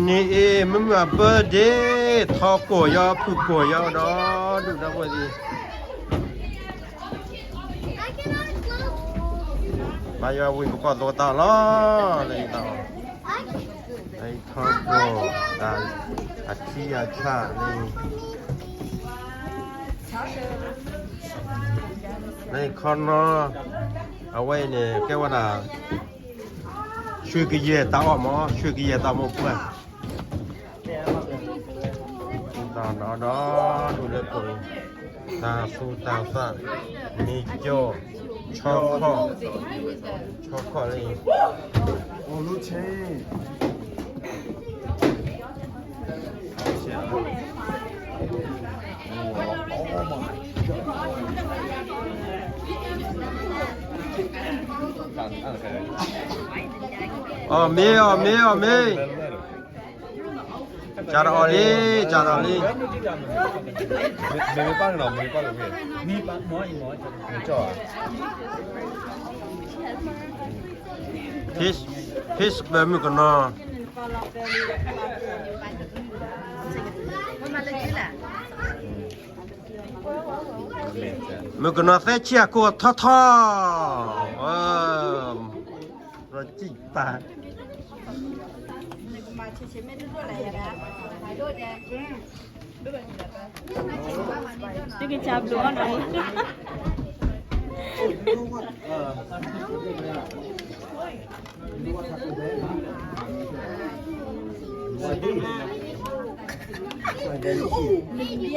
န့ၣ်အ့ၣ် မုၢ်မုၢ်အ birthday ထီကိၢ်ယီၤ ဖုၣ်ကိၢ်ယီၤဒီး ဒုၣ်ဒီးဝဲၢ်သ့ၣ် ဘါယွၤဝံၤပကီၢ်သိတၢ်လီၤ လၢယသးအီၤ လၢယထီကိၢ် တၢ်အထံအဆၣ်လၢ လၢယခီနီ အဝဲအံၤန့ၣ် ကဲဝဲဒၣ် ရွှေကယဲၢ်တၢ်အီၣ်မး ရွှေကယဲၢ်တၢ်အီၣ်မး တၢ်ဒီးဒီး ဒုးလၢကိၣ် တၢ်သူတၢ်သၣ် မ့ၤကၠီ ဆီခီၣ် ဆီခီၣ်လၢ အီၣ်မ့ၤ အီၣ်မ့ၤ အီၣ်မ့ၤ ကၢ်ဒီးအီၣ်လံ ကၢ်ဒီးလံ မ့ၢ်ပၢ်ကနီၤ မ့ၢ်ပၢ်ကမ့ၢ် မ့ၢ်ကၠီ Peace, peace ပၢၤမုၣ်ကနီၤ မုၣ်ကနီၤသၢဆံအကိၢ်ထီထီ ရီစံၣ်ပာ် တကစၢ်ဘျုးအီၤနီၤ ကၢ်ဒီးအီၣ်လံ ကၢ်ဒီးအီၣ်လ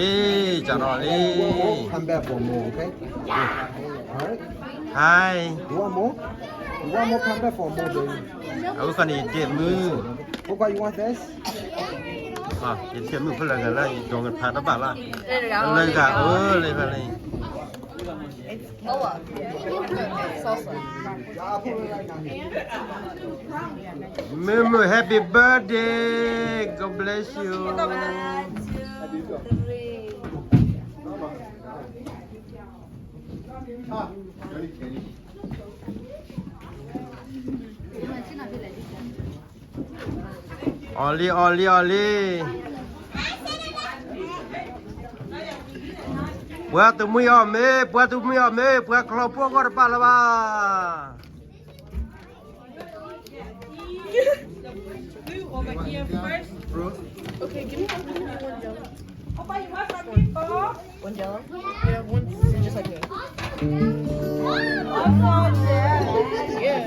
ံ Come back for more, okay? Alright? Hi. You want more? You want more? Come back for more, baby. အဝဲခီန့ၣ် ယဒ့ၣ်မုၣ် What about you want this? ယဒ့ၣ်မုၣ်ဖဲလဲၣ်ဂၤလၢ ယဒိးကဖးတဘၣ်လၢ လၢဂၤအၢလၢဖဲလဲၣ် မုၢ်မုၢ် happy birthday, God bless you. အီၣ်လံ အီၣ်လံ အီၣ်လံ ပှၤတမှံအီၣ်မ့ၤ ပှၤတမှံအီၣ်မ့ၤ ပှၤကျီၢ်ဖိဂီၢ်တပာ်လၢၤဘၣ် Over here first. Okay, give me one, give me one jello. Opa, you want some meatball? One jello? Yeah, one, just like me. One jello. Yeah.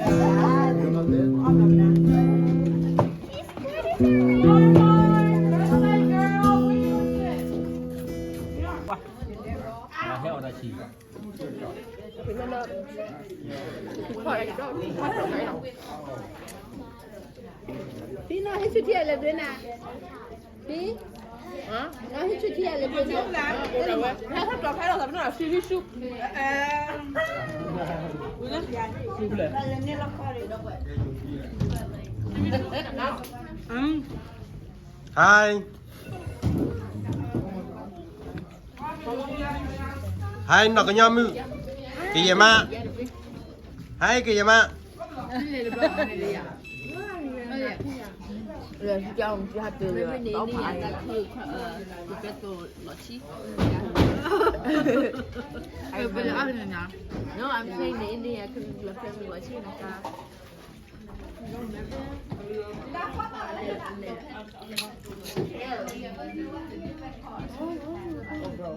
Pino, here's your tea, Elena. See? Huh? No, here's your tea, Elena. Hi. Hi, နီၢ်ကညီမုၣ် ကယဲၢ်မး Hi ကယဲၢ်မး No, I'm saying the Indian คือเราเพิ่งรู้อาชีพนะคะ Hello.